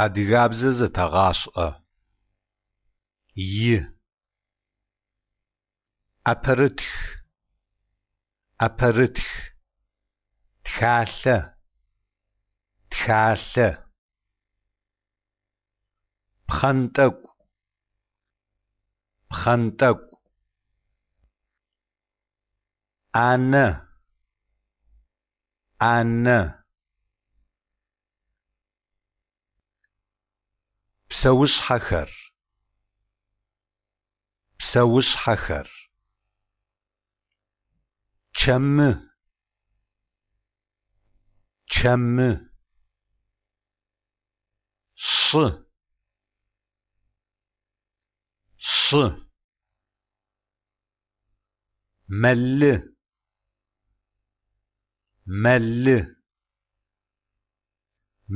Адыгабзэ зэтэгъашӏэ. И. ӏэпэрытх, ӏэпэрытх, тхалъэ, тхалъэ. Пхъэнтӏэкӏу, пхъэнтӏэкӏу. Ӏанэ, ӏанэ. Псэушъхьэхэр, псэушъхьэхэр. Чэмы, чэмы. Щы, щы. Мэлы, мэлы.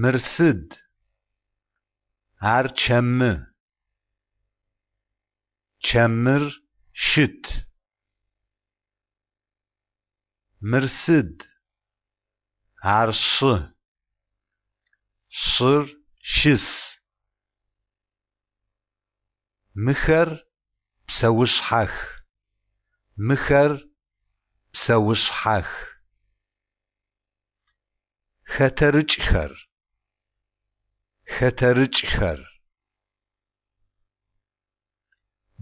Мыр сыд? Ар чэмы. Чэмыр щыт. Мыр сыд? Ар шы. Шыр щыс. Мыхэр псэушъхьэх. Мыхэр псэушъхьэх. Хэтэрыкӏхэр, хэтэрыкӏхэр.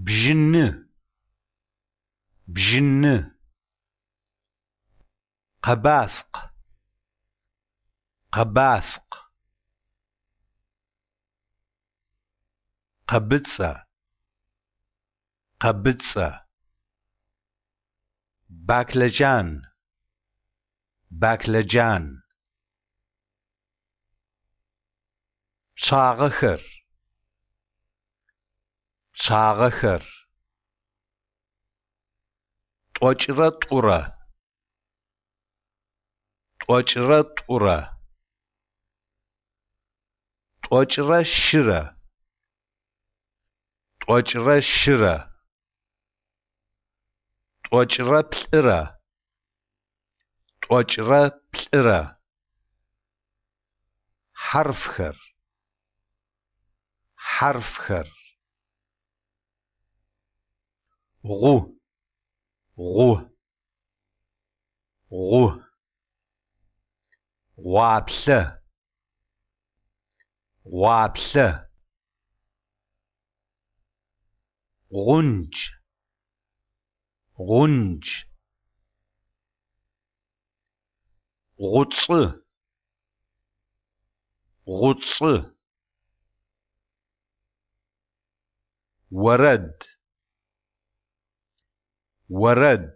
Бжьыны, бжьыны. Къэбаскъ, къэбаскъ. Къэбыцӏэ, къэбыцӏэ. Баклэжан, баклэжан. Пчъагъэхэр, пчъагъэхэр. Тӏокӏырэ тӏурэ, тӏокӏырэ тӏурэ. Тӏокӏырэ щырэ, тӏокӏырэ щырэ. Тӏокӏырэ плӏырэ, тӏокӏырэ плӏырэ. Хьарыфхэр, хьарыфхэр. Гъу, гъу, гъу. Гъуаплъэ, гъуаплъэ. Гъундж, гъундж. Гъучӏы, гъучӏы. Орэд, орэд.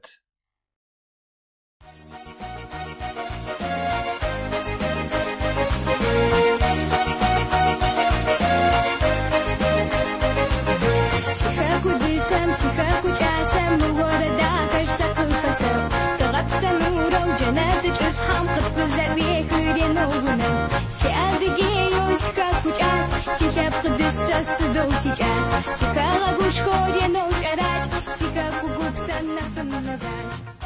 Сихэку дышъэм, сихэку кӏасэм мы орэд дахэр сэ къыфэсэӏу. Тыгъэпсэ нурэу джэнэты чӏышъхьэм къытфызэӏуехы ренэу унэу. Си Адыгееу сихэку кӏас, силъэпкъ дышъэ сыдэу сикӏас. Сихэгъэгушхо ренэу кӏэракӏ, сихэку гупсэ нэфынэ закӏ.